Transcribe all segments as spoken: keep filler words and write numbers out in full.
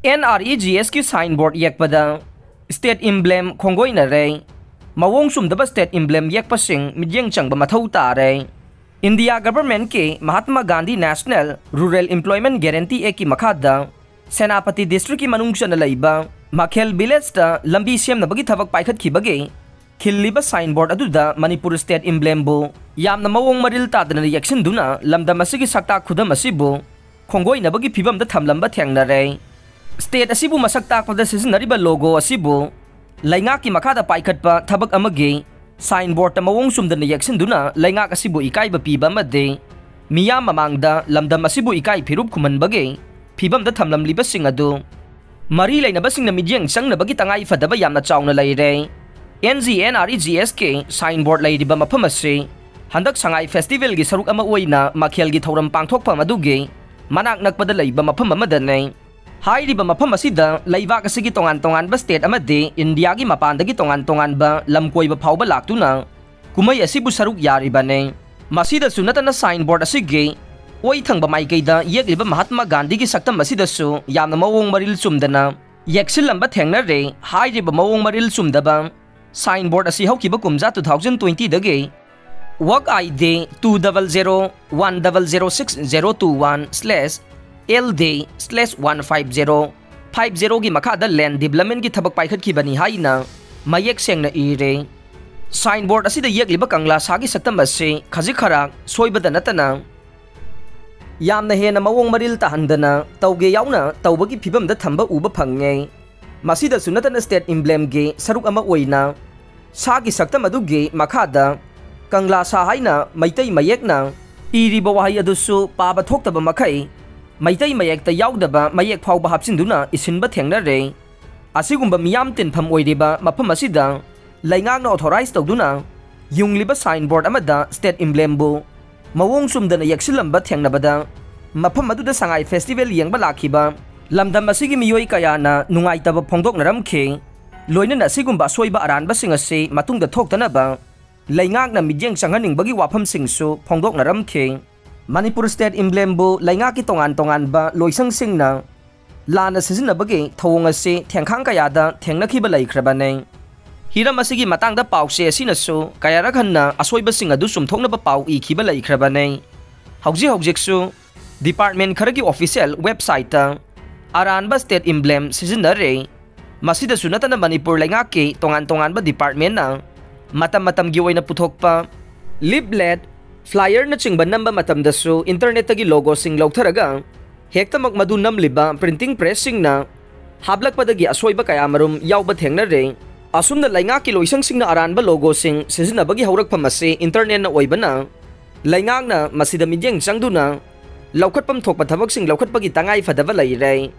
And R E G ꯑꯦꯁꯀꯤ signboard ꯌꯦꯛꯄꯗ state emblem ꯈꯣꯡꯒꯣꯏꯅꯔꯦ꯫ ꯃꯑꯣꯡ ꯆꯨꯝꯗꯕ ꯁ꯭ꯇꯦꯠ ꯏꯝꯕ꯭ꯂꯦꯝ ꯌꯦꯛꯄꯁꯤꯡ ꯃꯤꯠꯌꯦꯡ ꯆꯪꯕ ꯃꯊꯧ ꯇꯥꯔꯦ꯫ ꯏꯟꯗꯤꯌꯥ ꯒꯚꯔꯟꯃꯦꯟꯠꯀꯤ Mahatma Gandhi national rural employment guarantee ꯑꯦꯛꯀꯤ ꯃꯈꯥꯗ ꯁꯦꯅꯥꯄꯇꯤ ꯗꯤꯁꯇ꯭ꯔꯤꯛꯀꯤ ꯃꯅꯨꯡ ꯆꯟꯅ ꯂꯩꯕ ꯃꯥꯈꯦꯜ ꯚꯤꯂꯦꯖꯇ ꯂꯝꯕꯤ ꯁꯦꯝꯅꯕꯒꯤ ꯊꯕꯛ ꯄꯥꯏꯈꯠꯈꯤꯕꯒꯤ ꯈꯤꯜꯂꯤꯕ ꯁꯥꯏꯟꯕꯣꯔꯗ ꯑꯗꯨꯗ ꯃꯅꯤꯄꯨꯔ ꯁ꯭ꯇꯦꯠ ꯏꯝꯕ꯭ꯂꯦꯝꯕꯨ ꯌꯥꯝꯅ ꯃꯑꯣꯡ ꯃꯔꯤꯜ ꯇꯥꯗꯅ ꯌꯦꯛꯁꯤꯟꯗꯨꯅ ꯂꯝꯗꯝ ꯑꯁꯤꯒꯤ ꯁꯛꯇꯥꯛ ꯈꯨꯗꯝ ꯑꯁꯤꯕꯨ ꯈꯣꯡꯒꯣꯏꯅꯕꯒꯤ ꯐꯤꯚꯝꯗ ꯊꯝꯂꯝꯕ ꯊꯦꯡꯅꯔꯦ꯫ ꯁ꯭ꯇꯦꯠ ꯑꯁꯤꯕꯨ ꯃꯁꯛ ꯇꯥꯛꯄꯗ ꯁꯤꯖꯤꯟꯅꯔꯤꯕ ꯂꯣꯒꯣ ꯑꯁꯤꯕꯨ ꯂꯩꯉꯥꯛꯀꯤ ꯃꯈꯥꯗ ꯄꯥꯏꯈꯠꯄ ꯊꯕꯛ ꯑꯃꯒꯤ ꯁꯥꯏꯟꯕꯣꯔꯗꯇ ꯃꯑꯣꯡ ꯆꯨꯝꯗꯅ ꯌꯦꯛꯁꯤꯟꯗꯨꯅ ꯂꯩꯉꯥꯛ ꯑꯁꯤꯕꯨ ꯏꯀꯥꯏꯕ ꯄꯤꯕ ꯑꯃꯗꯤ ꯃꯤꯌꯥꯝ ꯃꯃꯥꯡꯗ ꯂꯝꯗꯝ ꯑꯁꯤꯕꯨ ꯏꯀꯥꯏ ꯐꯤꯔꯨꯞ ꯈꯨꯝꯍꯟꯕꯒꯤ ꯐꯤꯚꯝꯗ ꯊꯝꯂꯝꯂꯤꯕꯁꯤꯡ ꯑꯗꯨ ꯃꯔꯤ ꯂꯩꯅꯕꯁꯤꯡꯅ ꯃꯤꯠꯌꯦꯡ ꯆꯪꯅꯕꯒꯤ ꯇꯉꯥꯏ ꯐꯗꯕ ꯌꯥꯝꯅ ꯆꯥꯎꯅ ꯂꯩꯔꯦ꯫ N G N R E G ꯑꯦꯁꯀꯤ ꯁꯥꯏꯟꯕꯣꯔꯗ ꯂꯩꯔꯤꯕ ꯃꯐꯝ ꯑꯁꯤ ꯍꯟꯗꯛ ꯁꯉꯥꯏ ꯐꯦꯁꯇꯤꯚꯦꯜꯒꯤ ꯁꯔꯨꯛ ꯑꯃ ꯑꯣꯏꯅ ꯃꯥꯈꯦꯜꯒꯤ ꯊꯧꯔꯝ ꯄꯥꯡꯊꯣꯛꯐꯝ ꯑꯗꯨꯒꯤ ꯃꯅꯥꯛ ꯅꯛꯄꯗ ꯂꯩꯕ ꯃꯐꯝ ꯑꯃꯗꯅꯤ꯫ ꯍꯥꯏꯔꯤꯕ ꯃꯐꯝ ꯑꯁꯤꯗ ꯂꯩꯕꯥꯛ ꯑꯁꯤꯒꯤ ꯇꯣꯉꯥꯟ ꯇꯣꯉꯥꯟꯕ ꯁ꯭ꯇꯦꯠ ꯑꯃꯗꯤ ꯏꯟꯗꯤꯌꯥꯒꯤ ꯃꯄꯥꯟꯗꯒꯤ ꯇꯣꯉꯥꯟ ꯇꯣꯉꯥꯟꯕ ꯂꯝ ꯀꯣꯏꯕ ꯐꯥꯎꯕ ꯂꯥꯛꯇꯨꯅ ꯀꯨꯝꯍꯩ ꯑꯁꯤꯕꯨ ꯁꯔꯨꯛ ꯌꯥꯔꯤꯕꯅꯤ꯫ ꯃꯁꯤꯗꯁꯨ ꯅꯠꯇꯅ ꯁꯥꯏꯟꯕꯣꯔꯗ ꯑꯁꯤꯒꯤ ꯑꯣꯏ ꯊꯪꯕ ꯃꯥꯏꯀꯩꯗ ꯌꯦꯛꯂꯤꯕ ꯃꯍꯥꯠꯃꯥ ꯒꯥꯟꯙꯤꯒꯤ ꯁꯛꯇꯝ ꯑꯁꯤꯗꯁꯨ ꯌꯥꯝꯅ ꯃꯑꯣꯡ ꯃꯔꯤꯜ ꯆꯨꯝꯗꯅ ꯌꯦꯛꯁꯤꯜꯂꯝꯕ ꯊꯦꯡꯅꯔꯦ꯫ ꯍꯥꯏꯔꯤꯕ ꯃꯑꯣꯡ ꯃꯔꯤꯜ ꯆꯨꯝꯗꯕ ꯁꯥꯏꯟꯕꯣꯔꯗ ꯑꯁꯤ ꯍꯧꯈꯤꯕ ꯀꯨꯝꯖꯥ two thousand twenty ꯗꯒꯤ work I D two double zero one double zero six zero two one slash L D slash one five zero five zero ꯒꯤ ꯃꯈꯥꯗ ꯂꯦꯟ ꯗꯤꯕ꯭ꯂꯞꯃꯦꯟꯠꯀꯤ ꯊꯕꯛ ꯄꯥꯏꯈꯠꯈꯤꯕꯅꯤ ꯍꯥꯏꯅ ꯃꯌꯦꯛ ꯁꯦꯡꯅ ꯏꯔꯦ꯫ ꯁꯥꯏꯟꯕꯣꯔꯗ ꯑꯁꯤꯗ ꯌꯦꯛꯂꯤꯕ ꯀꯪꯂꯥ ꯁꯥꯒꯤ ꯁꯛꯇꯝ ꯑꯁꯤ ꯈꯖꯤꯛ ꯈꯔꯥꯛ ꯁꯣꯏꯕꯗ ꯅꯠꯇꯅ ꯌꯥꯝꯅ ꯍꯦꯟꯅ ꯃꯑꯣꯡ ꯃꯔꯤꯜ ꯇꯥꯍꯟꯗꯅ ꯇꯧꯒꯦ ꯌꯥꯎꯅ ꯇꯧꯕꯒꯤ ꯐꯤꯚꯝꯗ ꯊꯝꯕ ꯎꯕ ꯐꯪꯉꯦ꯫ ꯃꯁꯤꯗꯁꯨ ꯅꯠꯇꯅ ꯁ꯭ꯇꯦꯠ ꯏꯝꯕ꯭ꯂꯦꯝꯒꯤ ꯁꯔꯨꯛ ꯑꯃ ꯑꯣꯏꯅ ꯁꯥꯒꯤ ꯁꯛꯇꯝ ꯑꯗꯨꯒꯤ ꯃꯈꯥꯗ ꯀꯪꯂꯥ ꯁꯥ ꯍꯥꯏꯅ ꯃꯩꯇꯩ ꯃꯌꯦꯛꯅ ꯏꯔꯤꯕ ꯋꯥꯍꯩ ꯑꯗꯨꯁꯨ ꯄꯥꯕ ꯊꯣꯛꯇꯕ ꯃꯈꯩ ꯃꯩꯇꯩ ꯃꯌꯦꯛꯇ ꯌꯥꯎꯗꯕ ꯃꯌꯦꯛ ꯐꯥꯎꯕ ꯍꯥꯞꯆꯤꯟꯗꯨꯅ ꯏꯁꯤꯟꯕ ꯊꯦꯡꯅꯔꯦ꯫ ꯑꯁꯤꯒꯨꯝꯕ ꯃꯤꯌꯥꯝ ꯇꯤꯟꯐꯝ ꯑꯣꯏꯔꯤꯕ ꯃꯐꯝ ꯑꯁꯤꯗ ꯂꯩꯉꯥꯛꯅ ꯑꯣꯊꯣꯔꯥꯏꯖ ꯇꯧꯗꯨꯅ ꯌꯨꯡꯂꯤꯕ ꯁꯥꯏꯟꯕꯣꯔꯗ ꯑꯃꯗ ꯁ꯭ꯇꯦꯠ ꯏꯝꯕ꯭ꯂꯦꯝꯕꯨ ꯃꯑꯣꯡ ꯆꯨꯝꯗꯅ ꯌꯦꯛꯁꯤꯜꯂꯝꯕ ꯊꯦꯡꯅꯕꯗ ꯃꯐꯝ ꯑꯗꯨꯗ ꯁꯉꯥꯏ ꯐꯦꯁꯇꯤꯚꯦꯜ ꯌꯦꯡꯕ ꯂꯥꯛꯈꯤꯕ ꯂꯝꯗꯝ ꯑꯁꯤꯒꯤ ꯃꯤꯑꯣꯏ ꯀꯌꯥꯅ ꯅꯨꯡꯉꯥꯏꯇꯕ ꯐꯣꯡꯗꯣꯛꯅꯔꯝꯈꯤ꯫ ꯂꯣꯏꯅꯅ ꯑꯁꯤꯒꯨꯝꯕ ꯑꯁꯣꯏꯕ ꯑꯔꯥꯟꯕꯁꯤꯡ ꯑꯁꯤ ꯃꯇꯨꯡꯗ ꯊꯣꯛꯇꯅꯕ ꯂꯩꯉꯥꯛꯅ ꯃꯤꯠꯌꯦꯡ ꯆꯪꯍꯟꯅꯤꯡꯕꯒꯤ ꯋꯥꯐꯝꯁꯤꯡꯁꯨ ꯐꯣꯡꯗꯣꯛꯅꯔꯝꯈꯤ꯫ ꯃꯅꯤꯄꯨꯔ ꯁ꯭ꯇꯦꯠ ꯏꯝꯕ꯭ꯂꯦꯝꯕꯨ ꯂꯩꯉꯥꯛꯀꯤ ꯇꯣꯉꯥꯟ ꯇꯣꯉꯥꯟꯕ ꯂꯣꯏꯁꯪꯁꯤꯡꯅ ꯂꯥꯟꯅ ꯁꯤꯖꯤꯟꯅꯕꯒꯤ ꯊꯧꯑꯣꯡ ꯑꯁꯤ ꯊꯦꯡꯈꯥꯡ ꯀꯌꯥꯗ ꯊꯦꯡꯅꯈꯤꯕ ꯂꯩꯈ꯭ꯔꯕꯅꯤ꯫ ꯍꯤꯔꯝ ꯑꯁꯤꯒꯤ ꯃꯇꯥꯡꯗ ꯄꯥꯎꯆꯦ ꯑꯁꯤꯅꯁꯨ ꯀꯌꯥꯔꯛ ꯍꯟꯅ ꯑꯁꯣꯏꯕꯁꯤꯡ ꯑꯗꯨ ꯆꯨꯝꯊꯣꯛꯅꯕ ꯄꯥꯎ ꯏꯈꯤꯕ ꯂꯩꯈ꯭ꯔꯕꯅꯤ꯫ ꯍꯧꯖꯤꯛ ꯍꯧꯖꯤꯛꯁꯨ department ꯈꯔꯒꯤ official websiteꯇ ꯑꯔꯥꯟꯕ state emblem ꯁꯤꯖꯤꯟꯅꯔꯦ꯫ ꯃꯁꯤꯗꯁꯨ ꯅꯠꯇꯅ ꯃꯅꯤꯄꯨꯔ ꯂꯩꯉꯥꯛꯀꯤ ꯇꯣꯉꯥꯟ ꯇꯣꯉꯥꯟꯕ departmentꯅ ꯃꯇꯝ ꯃꯇꯝꯒꯤ ꯑꯣꯏꯅ ꯄꯨꯊꯣꯛꯄ leaflet, flyerꯅꯆꯤꯡꯕ ꯅꯝꯕ ꯃꯇꯝꯗꯁꯨ internetꯇꯒꯤ logoꯁꯤꯡ ꯂꯧꯊꯔꯒ ꯍꯦꯛꯇꯃꯛ ꯃꯗꯨ ꯅꯝꯂꯤꯕ printing pressꯁꯤꯡꯅ ꯍꯥꯞꯂꯛꯄꯗꯒꯤ ꯑꯁꯣꯏꯕ ꯀꯌꯥꯃꯔꯨꯝ ꯌꯥꯎꯕ ꯊꯦꯡꯅꯔꯦ꯫ ꯑꯁꯨꯝꯅ ꯂꯩꯉꯥꯛꯀꯤ ꯂꯣꯏꯁꯪꯁꯤꯡꯅ ꯑꯔꯥꯟꯕ logoꯁꯤꯡ ꯁꯤꯖꯤꯟꯅꯕꯒꯤ ꯍꯧꯔꯛꯐꯝ ꯑꯁꯤ internetꯅ ꯑꯣꯏꯕꯅ, ꯂꯩꯉꯥꯛꯅ ꯃꯁꯤꯗ ꯃꯤꯠꯌꯦꯡ ꯆꯪꯗꯨꯅ ꯂꯧꯈꯠꯐꯝ ꯊꯣꯛꯄ ꯊꯕꯛꯁꯤꯡ ꯂꯧꯈꯠꯄꯒꯤ ꯇꯉꯥꯏ ꯐꯗꯕ ꯂꯩꯔꯦ꯫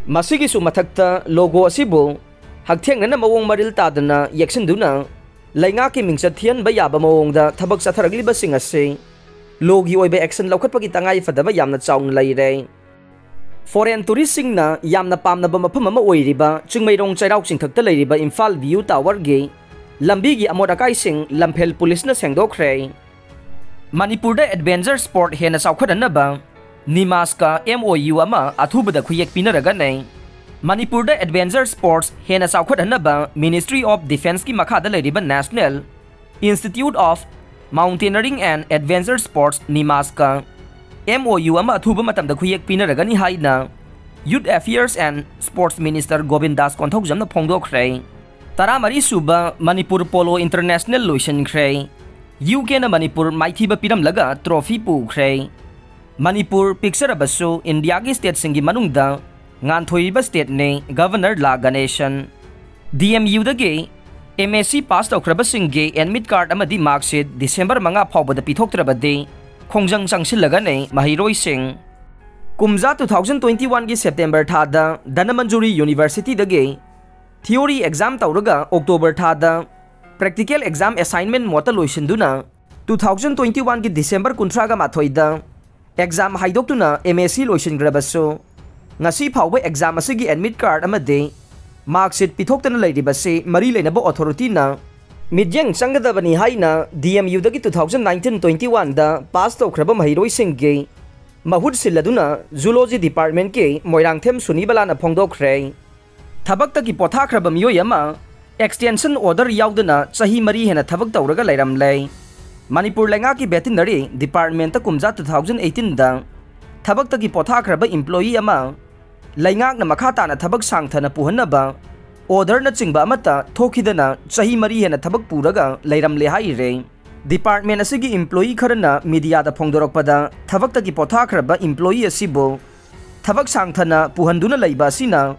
ꯃꯁꯤꯒꯤꯁꯨ ꯃꯊꯛꯇ logo ꯑꯁꯤꯕꯨ ꯍꯛꯊꯦꯡꯅꯅ ꯃꯑꯣꯡ ꯃꯔꯤꯜ ꯇꯥꯗꯅ ꯌꯦꯛꯁꯤꯟꯗꯨꯅ ꯂꯩꯉꯥꯛꯀꯤ ꯃꯤꯡꯆꯠ ꯊꯤꯍꯟꯕ ꯌꯥꯕ ꯃꯑꯣꯡꯗ ꯊꯕꯛ ꯆꯠꯊꯔꯛꯂꯤꯕꯁꯤꯡ ꯑꯁꯤ lawꯒꯤ ꯑꯣꯏꯕ action ꯂꯧꯈꯠꯄꯒꯤ ꯇꯉꯥꯏ ꯐꯗꯕ ꯌꯥꯝꯅ ꯆꯥꯎꯅ ꯂꯩꯔꯦ꯫ Foreign touristꯁꯤꯡꯅ ꯌꯥꯝꯅ ꯄꯥꯝꯅꯕ ꯃꯐꯝ ꯑꯃ ꯑꯣꯏꯔꯤꯕ ꯆꯤꯡꯃꯩꯔꯣꯡ ꯆꯩꯔꯥꯎ ꯆꯤꯡꯊꯛꯇ ꯂꯩꯔꯤꯕ ꯏꯝꯐꯥꯜ View Towerꯒꯤ ꯂꯝꯕꯤꯒꯤ ꯑꯃꯣꯠ ꯑꯀꯥꯏꯁꯤꯡ ꯂꯝꯐꯦꯜ ꯄꯨꯂꯤꯁꯅ ꯁꯦꯡꯗꯣꯛꯈ꯭ꯔꯦ꯫ ꯃꯅꯤꯄꯨꯔꯗ adventure sport ꯍꯦꯟꯅ ꯆꯥꯎꯈꯠꯍꯟꯅꯕ NIMASꯀ MOU ꯑꯃ ꯑꯊꯨꯕꯗ ꯈꯨꯌꯦꯛ ꯄꯤꯅꯔꯒꯅꯤ꯫ ꯃꯅꯤꯄꯨꯔꯗ adventure sports ꯍꯦꯟꯅ ꯆꯥꯎꯈꯠꯍꯟꯅꯕ Ministry of Defenceꯀꯤ ꯃꯈꯥꯗ ꯂꯩꯔꯤꯕ National Institute of Mountaineering and Adventure Sports, NIMASꯀ MOU ꯑꯃ ꯑꯊꯨꯕ ꯃꯇꯝꯗ ꯈꯨꯌꯦꯛ ꯄꯤꯅꯔꯒꯅꯤ ꯍꯥꯏꯅ Youth Affairs and Sports Minister ꯒꯣꯕꯤꯟꯗꯥꯁ ꯀꯣꯟꯊꯧꯖꯝꯅ ꯐꯣꯡꯗꯣꯛꯈ꯭ꯔꯦ꯫ ꯇꯔꯥꯃꯔꯤ ꯁꯨꯕ ꯃꯅꯤꯄꯨꯔ ꯄꯣꯂꯣ ꯏꯟꯇꯔꯅꯦꯁꯅꯦꯜ ꯂꯣꯏꯁꯤꯟꯈ꯭ꯔꯦ꯫ UKꯅ ꯃꯅꯤꯄꯨꯔ ꯃꯥꯏꯊꯤꯕ ꯄꯤꯔꯝꯂꯒ trophy ꯄꯨꯈ꯭ꯔꯦ꯫ ꯃꯅꯤꯄꯨꯔ ꯄꯤꯛꯆꯔꯕꯁꯨ ꯏꯟꯗꯤꯌꯥꯒꯤ stateꯁꯤꯡꯒꯤ ꯃꯅꯨꯡꯗ ꯉꯥꯟꯊꯣꯏꯔꯤꯕ stateꯅꯤ, Governor ꯂꯥ ꯒꯅꯦꯁꯟ꯫ DMUꯗꯒꯤ MSc pass ꯇꯧꯈ꯭ꯔꯕꯁꯤꯡꯒꯤ admit card ꯑꯃꯗꯤ mark sheet December ꯃꯉꯥ ꯐꯥꯎꯕꯗ ꯄꯤꯊꯣꯛꯇ꯭ꯔꯕꯗꯤ ꯈꯣꯡꯖꯪ ꯆꯪꯁꯤꯜꯂꯒꯅꯤ ꯃꯍꯩꯔꯣꯏꯁꯤꯡ꯫ ꯀꯨꯝꯖꯥ two thousand twenty oneꯒꯤ September ꯊꯥꯗ ꯙꯅꯃꯟꯖꯨꯔꯤ Universityꯗꯒꯤ theory exam ꯇꯧꯔꯒ October ꯊꯥꯗ practical exam assignment modeꯇ ꯂꯣꯏꯁꯤꯟꯗꯨꯅ two thousand twenty oneꯒꯤ December ꯀꯨꯟꯊ꯭ꯔꯥꯒ ꯃꯥꯊꯣꯏꯗ exam ꯍꯥꯏꯗꯣꯛꯇꯨꯅ MSc ꯂꯣꯏꯁꯤꯟꯈ꯭ꯔꯕꯁꯨ, ꯉꯁꯤ ꯐꯥꯎꯕ exam ꯑꯁꯤꯒꯤ admit card ꯑꯃꯗꯤ mark sheet ꯄꯤꯊꯣꯛꯇꯅ ꯂꯩꯔꯤꯕꯁꯤ ꯃꯔꯤ ꯂꯩꯅꯕ authorityꯅ ꯃꯤꯠꯌꯦꯡ ꯆꯪꯒꯗꯕꯅꯤ ꯍꯥꯏꯅ DMUꯗꯒꯤ two thousand nineteen twenty oneꯗ pass ꯇꯧꯈ꯭ꯔꯕ ꯃꯍꯩꯔꯣꯏꯁꯤꯡꯒꯤ ꯃꯍꯨꯠ ꯁꯤꯜꯂꯗꯨꯅ ꯖꯨꯂꯣꯖꯤ ꯗꯤꯄꯥꯔꯠꯃꯦꯟꯠꯀꯤ ꯃꯣꯏꯔꯥꯡꯊꯦꯝ ꯁꯨꯅꯤꯕꯂꯥꯅ ꯐꯣꯡꯗꯣꯛꯈ꯭ꯔꯦ꯫ ꯊꯕꯛꯇꯒꯤ ꯄꯣꯊꯥꯈ꯭ꯔꯕ ꯃꯤꯑꯣꯏ ꯑꯃ ꯑꯦꯛꯁꯇꯦꯟꯁꯟ ꯑꯣꯔꯗꯔ ꯌꯥꯎꯗꯅ ꯆꯍꯤ ꯃꯔꯤ ꯍꯦꯟꯅ ꯊꯕꯛ ꯇꯧꯔꯒ ꯂꯩꯔꯝꯂꯦ꯫ ꯃꯅꯤꯄꯨꯔ ꯂꯩꯉꯥꯛꯀꯤ ꯚꯦꯇꯤꯅꯔꯤ ꯗꯤꯄꯥꯔꯠꯃꯦꯟꯠꯇ ꯀꯨꯝꯖꯥ ꯇꯨ ꯊꯥꯎꯖꯟ ꯑꯩꯠꯇꯤꯟꯗ ꯊꯕꯛꯇꯒꯤ ꯄꯣꯊꯥꯈ꯭ꯔꯕ ꯏꯝꯄ꯭ꯂꯣꯌꯤ ꯑꯃ ꯂꯩꯉꯥꯛꯅ ꯃꯈꯥ ꯇꯥꯅ ꯊꯕꯛ ꯁꯥꯡꯊꯅ ꯄꯨꯍꯟꯅꯕ ꯑꯣꯔꯗꯔꯅꯆꯤꯡꯕ ꯑꯃꯠꯇ ꯊꯣꯛꯈꯤꯗꯅ ꯆꯍꯤ ꯃꯔꯤ ꯍꯦꯟꯅ ꯊꯕꯛ ꯄꯨꯔꯒ ꯂꯩꯔꯝꯂꯦ ꯍꯥꯏꯔꯦ꯫ ꯗꯤꯄꯥꯔꯠꯃꯦꯟꯠ ꯑꯁꯤꯒꯤ ꯏꯝꯄ꯭ꯂꯣꯌꯤ ꯈꯔꯅ ꯃꯤꯗꯤꯌꯥꯗ ꯐꯣꯡꯗꯣꯔꯛꯄꯗ, ꯊꯕꯛꯇꯒꯤ ꯄꯣꯊꯥꯈ꯭ꯔꯕ ꯏꯝꯄ꯭ꯂꯣꯌꯤ ꯑꯁꯤꯕꯨ ꯊꯕꯛ ꯁꯥꯡꯊꯅ ꯄꯨꯍꯟꯗꯨꯅ ꯂꯩꯕ ꯑꯁꯤꯅ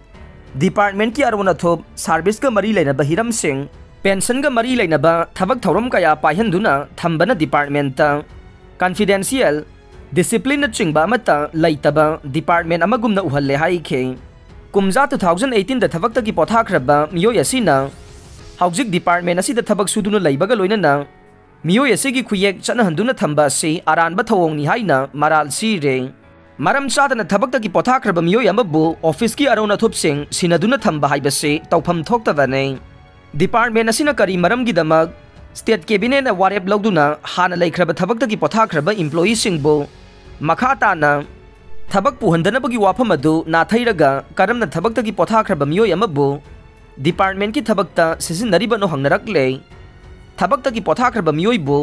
ꯗꯤꯄꯥꯔꯠꯃꯦꯟꯠꯀꯤ ꯑꯔꯣꯟ ꯑꯊꯨꯞ, ꯁꯥꯔꯚꯤꯁꯀ ꯃꯔꯤ ꯂꯩꯅꯕ ꯍꯤꯔꯝꯁꯤꯡ, ꯄꯦꯟꯁꯟꯒ ꯃꯔꯤ ꯂꯩꯅꯕ ꯊꯕꯛ ꯊꯧꯔꯝ ꯀꯌꯥ ꯄꯥꯏꯍꯟꯗꯨꯅ ꯊꯝꯕꯅ ꯗꯤꯄꯥꯔꯠꯃꯦꯟꯠꯇ ꯀꯟꯐꯤꯗꯦꯟꯁꯤꯌꯦꯜ, ꯗꯤꯁꯤꯄ꯭ꯂꯤꯟꯅꯆꯤꯡꯕ ꯑꯃꯠꯇ ꯂꯩꯇꯕ ꯗꯤꯄꯥꯔꯠꯃꯦꯟꯠ ꯑꯃꯒꯨꯝꯅ ꯎꯍꯜꯂꯦ ꯍꯥꯏꯈꯤ꯫ ꯀꯨꯝꯖꯥ ꯇꯨ ꯊꯥꯎꯖꯟ ꯑꯩꯠꯇꯤꯟꯗ ꯊꯕꯛꯇꯒꯤ ꯄꯣꯊꯥꯈ꯭ꯔꯕ ꯃꯤꯑꯣꯏ ꯑꯁꯤꯅ ꯍꯧꯖꯤꯛ ꯗꯤꯄꯥꯔꯠꯃꯦꯟꯠ ꯑꯁꯤꯗ ꯊꯕꯛ ꯁꯨꯗꯨꯅ ꯂꯩꯕꯒ ꯂꯣꯏꯅꯅ ꯃꯤꯑꯣꯏ ꯑꯁꯤꯒꯤ ꯈꯨꯌꯦꯛ ꯆꯠꯅꯍꯟꯗꯨꯅ ꯊꯝꯕ ꯑꯁꯤ ꯑꯔꯥꯟꯕ ꯊꯧꯑꯣꯡꯅꯤ ꯍꯥꯏꯅ ꯃꯔꯥꯜ ꯁꯤꯔꯦ꯫ ꯃꯔꯝ ꯆꯥꯗꯅ ꯊꯕꯛꯇꯒꯤ ꯄꯣꯊꯥꯈ꯭ꯔꯕ ꯃꯤꯑꯣꯏ ꯑꯃꯕꯨ ꯑꯣꯐꯤꯁꯀꯤ ꯑꯔꯣꯟ ꯑꯊꯨꯞꯁꯤꯡ ꯁꯤꯟꯅꯗꯨꯅ ꯊꯝꯕ ꯍꯥꯏꯕꯁꯤ ꯇꯧꯐꯝ ꯊꯣꯛꯇꯕꯅꯤ꯫ ꯗꯤꯄꯥꯔꯠꯃꯦꯟꯠ ꯑꯁꯤꯅ ꯀꯔꯤ ꯃꯔꯝꯒꯤꯗꯃꯛ ꯁ꯭ꯇꯦꯠ ꯀꯦꯕꯤꯅꯦꯠꯅ ꯋꯥꯔꯦꯞ ꯂꯧꯗꯨꯅ ꯍꯥꯟꯅ ꯂꯩꯈ꯭ꯔꯕ ꯊꯕꯛꯇꯒꯤ ꯄꯣꯊꯥꯈ꯭ꯔꯕ ꯏꯝꯄ꯭ꯂꯣꯌꯤꯁꯤꯡꯕꯨ ꯃꯈꯥ ꯇꯥꯅ ꯊꯕꯛ ꯄꯨꯍꯟꯗꯅꯕꯒꯤ ꯋꯥꯐꯝ ꯑꯗꯨ ꯅꯥꯊꯩꯔꯒ ꯀꯔꯝꯅ ꯊꯕꯛꯇꯒꯤ ꯄꯣꯊꯥꯈ꯭ꯔꯕ ꯃꯤꯑꯣꯏ ꯑꯃꯕꯨ ꯗꯤꯄꯥꯔꯠꯃꯦꯟꯠꯀꯤ ꯊꯕꯛꯇ ꯁꯤꯖꯤꯟꯅꯔꯤꯕꯅꯣ ꯍꯪꯅꯔꯛꯂꯦ꯫ ꯊꯕꯛꯇꯒꯤ ꯄꯣꯊꯥꯈ꯭ꯔꯕ ꯃꯤꯑꯣꯏꯕꯨ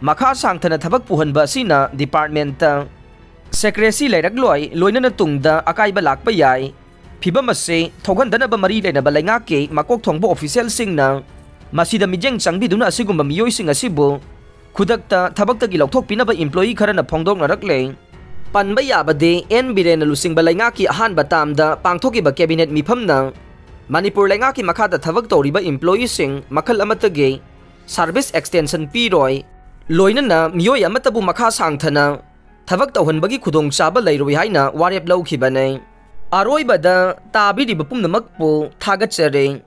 ꯃꯈꯥ ꯁꯥꯡꯊꯅ ꯊꯕꯛ ꯄꯨꯍꯟꯕ ꯑꯁꯤꯅ ꯗꯤꯄꯥꯔꯠꯃꯦꯟꯠꯇ ꯁꯦꯀ꯭ꯔꯦꯁꯤ ꯂꯩꯔꯛꯂꯣꯏ, ꯂꯣꯏꯅꯅ ꯇꯨꯡꯗ ꯑꯀꯥꯏꯕ ꯂꯥꯛꯄ ꯌꯥꯏ꯫ ꯐꯤꯚꯝ ꯑꯁꯤ ꯊꯣꯛꯍꯟꯗꯅꯕ ꯃꯔꯤ ꯂꯩꯅꯕ ꯂꯩꯉꯥꯛꯀꯤ ꯃꯀꯣꯛ ꯊꯣꯡꯕ ꯑꯣꯐꯤꯁꯤꯌꯦꯜꯁꯤꯡꯅ ꯃꯁꯤꯗ ꯃꯤꯠꯌꯦꯡ ꯆꯪꯕꯤꯗꯨꯅ ꯑꯁꯤꯒꯨꯝꯕ ꯃꯤꯑꯣꯏꯁꯤꯡ ꯑꯁꯤꯕꯨ ꯈꯨꯗꯛꯇ ꯊꯕꯛꯇꯒꯤ ꯂꯧꯊꯣꯛꯄꯤꯅꯕ ꯏꯝꯄ꯭ꯂꯣꯌꯤ ꯈꯔꯅ ꯐꯣꯡꯗꯣꯛꯅꯔꯛꯂꯦ꯫ ꯄꯟꯕ ꯌꯥꯕꯗꯤ, ꯑꯦꯟ ꯕꯤꯔꯦꯟꯅ ꯂꯨꯆꯤꯡꯕ ꯂꯩꯉꯥꯛꯀꯤ ꯑꯍꯥꯟꯕ ꯇꯥꯝꯗ ꯄꯥꯡꯊꯣꯛꯈꯤꯕ ꯀꯦꯕꯤꯅꯦꯠ ꯃꯤꯐꯝꯅ ꯃꯅꯤꯄꯨꯔ ꯂꯩꯉꯥꯛꯀꯤ ꯃꯈꯥꯗ ꯊꯕꯛ ꯇꯧꯔꯤꯕ ꯏꯝꯄ꯭ꯂꯣꯌꯤꯁꯤꯡ ꯃꯈꯜ ꯑꯃꯠꯇꯒꯤ ꯁꯥꯔꯚꯤꯁ ꯑꯦꯛꯁꯇꯦꯟꯁꯟ ꯄꯤꯔꯣꯏ, ꯂꯣꯏꯅꯅ ꯃꯤꯑꯣꯏ ꯑꯃꯠꯇꯕꯨ ꯃꯈꯥ ꯁꯥꯡꯊꯅ ꯊꯕꯛ ꯇꯧꯍꯟꯕꯒꯤ ꯈꯨꯗꯣꯡꯆꯥꯕ ꯂꯩꯔꯣꯏ ꯍꯥꯏꯅ ꯋꯥꯔꯦꯞ ꯂꯧꯈꯤꯕꯅꯤ꯫ ꯑꯔꯣꯏꯕꯗ ꯇꯥꯕꯤꯔꯤꯕ ꯄꯨꯝꯅꯃꯛꯄꯨ ꯊꯥꯒꯠꯆꯔꯤ꯫